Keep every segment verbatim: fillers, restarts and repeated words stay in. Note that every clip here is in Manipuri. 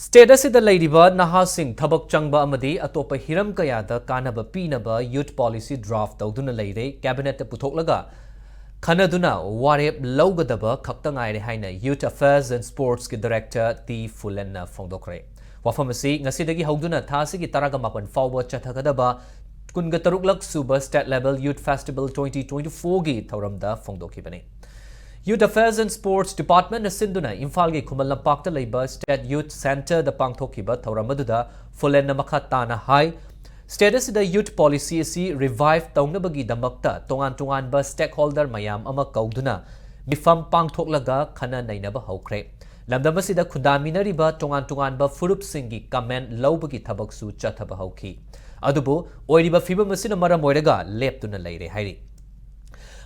State ꯑꯁꯤꯗ ꯂꯩꯔꯤꯕ ꯅꯍꯥꯁꯤꯡ ꯊꯕꯛ ꯆꯪꯕ ꯑꯃꯗꯤ ꯑꯇꯣꯞꯄ ꯍꯤꯔꯝ ꯀꯌꯥꯗ ꯀꯥꯟꯅꯕ ꯄꯤꯅꯕ Youth Policy draft ꯇꯧꯗꯨꯅ ꯂꯩꯔꯦ꯫ Cabinet ꯄꯨꯊꯣꯛꯂꯒ ꯈꯟꯅꯗꯨꯅ ꯋꯥꯔꯦꯞ ꯂꯧꯒꯗꯕ ꯈꯛꯇ ꯉꯥꯏꯔꯦ ꯍꯥꯏꯅ Youth Affairs and Sports ꯀꯤ Director ꯇꯤ ꯐꯨꯂꯦꯟꯅ ꯐꯣꯡꯗꯣꯛꯈ꯭ꯔꯦ꯫ ꯋꯥꯐꯝ ꯑꯁꯤ ꯉꯁꯤꯗꯒꯤ ꯍꯧꯗꯨꯅ ꯊꯥ ꯑꯁꯤꯒꯤ ꯇꯔꯥꯒ ꯃꯥꯄꯟ ꯐꯥꯎꯕ ꯆꯠꯊꯒꯗꯕ ꯀꯨꯟꯒ ꯇꯔꯨꯛꯂꯛ ꯁꯨꯕ State Level Youth Festival twenty twenty-four ꯒꯤ ꯊꯧꯔꯝꯗ ꯐꯣꯡꯗꯣꯛꯈꯤꯕꯅꯤ꯫ Youth Affairs and Sports Department ꯅ ꯁꯤꯟꯗꯨꯅ ꯏꯝꯐꯥꯜꯒꯤ ꯈꯨꯃꯟ ꯂꯝꯄꯥꯛꯇ ꯂꯩꯕ State Youth Center ꯗ ꯄꯥꯡꯊꯣꯛꯈꯤꯕ ꯊꯧꯔꯝ ꯑꯗꯨꯗ ꯐꯨꯂꯦꯟꯅ ꯃꯈꯥ ꯇꯥꯅ ꯍꯥꯏ, State ꯑꯁꯤꯗ Youth Policy ꯑꯁꯤ revive ꯇꯧꯅꯕꯒꯤꯗꯃꯛꯇ ꯇꯣꯉꯥꯟ ꯇꯣꯉꯥꯟꯕ stakeholder ꯃꯌꯥꯝ ꯑꯃ ꯀꯧꯗꯨꯅ ꯃꯤꯐꯝ ꯄꯥꯡꯊꯣꯛꯂꯒ ꯈꯟꯅ ꯅꯩꯅꯕ ꯍꯧꯈ꯭ꯔꯦ꯫ ꯂꯝꯗꯝ ꯑꯁꯤꯗ ꯈꯨꯟꯗꯥꯃꯤꯟꯅꯔꯤꯕ ꯇꯣꯉꯥꯟ ꯇꯣꯉꯥꯟꯕ ꯐꯨꯔꯨꯞꯁꯤꯡꯒꯤ comment ꯂꯧꯕꯒꯤ ꯊꯕꯛꯁꯨ ꯆꯠꯊꯕ ꯍꯧꯈꯤ꯫ ꯑꯗꯨꯕꯨ ꯑꯣꯏꯔꯤꯕ ꯐꯤꯕꯝ ꯑꯁꯤꯅ ꯃꯔꯝ ꯑꯣꯏꯔꯒ ꯂꯦꯞꯇꯨꯅ ꯂꯩꯔꯦ ꯍꯥꯏꯔꯤ꯫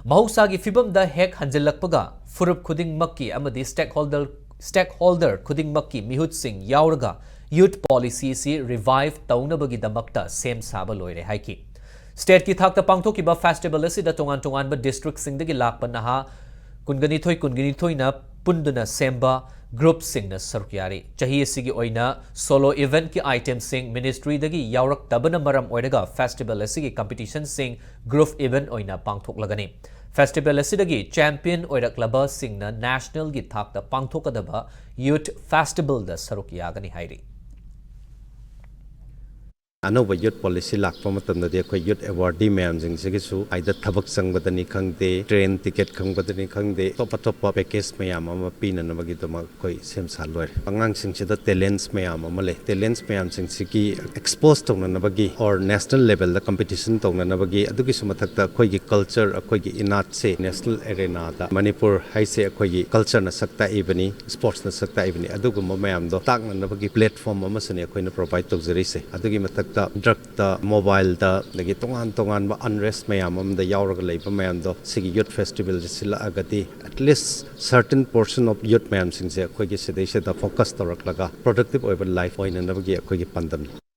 ꯃꯍꯧꯁꯥꯒꯤ ꯐꯤꯕꯝꯗ ꯍꯦꯛ ꯍꯟꯖꯤꯜꯂꯛꯄꯒ ꯐꯨꯔꯨꯞ ꯈꯨꯗꯤꯡꯃꯛꯀꯤ ꯑꯃꯗꯤ stakeholder, stakeholder ꯈꯨꯗꯤꯡꯃꯛꯀꯤ ꯃꯤꯍꯨꯠꯁꯤꯡ ꯌꯥꯎꯔꯒ Youth Policy ꯑꯁꯤ revive ꯇꯧꯅꯕꯒꯤꯗꯃꯛꯇ ꯁꯦꯝ ꯁꯥꯕ ꯂꯣꯏꯔꯦ ꯍꯥꯏꯈꯤ꯫ State ꯀꯤ ꯊꯥꯛꯇ ꯄꯥꯡꯊꯣꯛꯈꯤꯕ festival ꯑꯁꯤꯗ ꯇꯣꯉꯥꯟ ꯇꯣꯉꯥꯟꯕ district ꯁꯤꯡꯗꯒꯤ ꯂꯥꯛꯄ ꯅꯍꯥ ꯀꯨꯟꯒꯅꯤꯊꯣꯏ ꯀꯨꯟꯒꯅꯤꯊꯣꯏꯅ ꯄꯨꯟꯗꯨꯅ ꯁꯦꯝꯕ group ꯁꯤꯡꯅ ꯁꯔꯨꯛ ꯌꯥꯔꯤ꯫ ꯆꯍꯤ ꯑꯁꯤꯒꯤ ꯑꯣꯏꯅ solo event ꯀꯤ item ꯁꯤꯡ ministry ꯗꯒꯤ ꯌꯥꯎꯔꯛꯇꯕꯅ ꯃꯔꯝ ꯑꯣꯏꯔꯒ festival ꯑꯁꯤꯒꯤ competition ꯁꯤꯡ group event ꯑꯣꯏꯅ ꯄꯥꯡꯊꯣꯛꯂꯒꯅꯤ꯫ Festival ꯑꯁꯤꯗꯒꯤ champion ꯑꯣꯏꯔꯛꯂꯕꯁꯤꯡꯅ national ꯒꯤ ꯊꯥꯛꯇ ꯄꯥꯡꯊꯣꯛꯀꯗꯕ Youth Festival ꯗ ꯁꯔꯨꯛ ꯌꯥꯒꯅꯤ ꯍꯥꯏꯔꯤ꯫ ꯑꯅꯧꯕ Youth Policy ꯂꯥꯛꯄ ꯃꯇꯝꯗꯗꯤ ꯑꯩꯈꯣꯏ youth awardee ꯃꯌꯥꯝꯁꯤꯡꯁꯤꯒꯤꯁꯨ ꯍꯥꯏꯗ ꯊꯕꯛ ꯆꯪꯕꯗꯅꯤ ꯈꯪꯗꯦ, train ticket ꯈꯪꯕꯗꯅꯤ ꯈꯪꯗꯦ, ꯑꯇꯣꯞ ꯑꯇꯣꯞꯄ package ꯃꯌꯥꯝ ꯑꯃ ꯄꯤꯅꯅꯕꯒꯤꯗꯃꯛ ꯑꯩꯈꯣꯏ ꯁꯦꯝ ꯁꯥ ꯂꯣꯏꯔꯦ꯫ ꯑꯉꯥꯡꯁꯤꯡꯁꯤꯗ talents ꯃꯌꯥꯝ ꯑꯃ ꯂꯩ꯫ Talents ꯃꯌꯥꯝꯁꯤꯡꯁꯤꯒꯤ expose ꯇꯧꯅꯅꯕꯒꯤ or national level the competition ꯇꯧꯅꯅꯕꯒꯤ, ꯑꯗꯨꯒꯤꯁꯨ ꯃꯊꯛꯇ ꯑꯩꯈꯣꯏꯒꯤ culture, ꯑꯩꯈꯣꯏꯒꯤ ꯏꯅꯥꯠꯁꯦ national arena ꯗ ꯃꯅꯤꯄꯨꯔ ꯍꯥꯏꯁꯦ ꯑꯩꯈꯣꯏꯒꯤ culture ꯅ ꯁꯛ ꯇꯥꯛꯏꯕꯅꯤ, sports ꯅ ꯁꯛ ꯇꯥꯛꯏꯕꯅꯤ, ꯑꯗꯨꯒꯨꯝꯕ ꯃꯌꯥꯝꯗꯣ ꯇꯥꯛꯅꯅꯕꯒꯤ platform ꯑꯃꯁꯨꯅꯤ ꯑꯩꯈꯣꯏꯅ provide ꯇꯧꯖꯔꯤꯁꯦ꯫ ꯑꯗꯨꯒꯤ ꯃꯊꯛꯇ drug ꯇ, mobile ꯗ, ꯑꯗꯒꯤ ꯇꯣꯉꯥꯟ ꯇꯣꯉꯥꯟꯕ unrest ꯃꯌꯥꯝ ꯑꯃꯗ ꯌꯥꯎꯔꯒ ꯂꯩꯕ ꯃꯌꯥꯝꯗꯣ ꯁꯤꯒꯤ Youth Festival ꯁꯤ ꯁꯤꯜꯂꯛꯑꯒꯗꯤ at least certain portion of youth ꯃꯌꯥꯝꯁꯤꯡꯁꯦ ꯑꯩꯈꯣꯏꯒꯤ ꯁꯤꯗꯩꯁꯤꯗ focus ꯇꯧꯔꯛꯂꯒ productive ꯑꯣꯏꯕ life ꯑꯣꯏꯅꯅꯕꯒꯤ ꯑꯩꯈꯣꯏꯒꯤ ꯄꯥꯟꯗꯝꯅꯤ꯫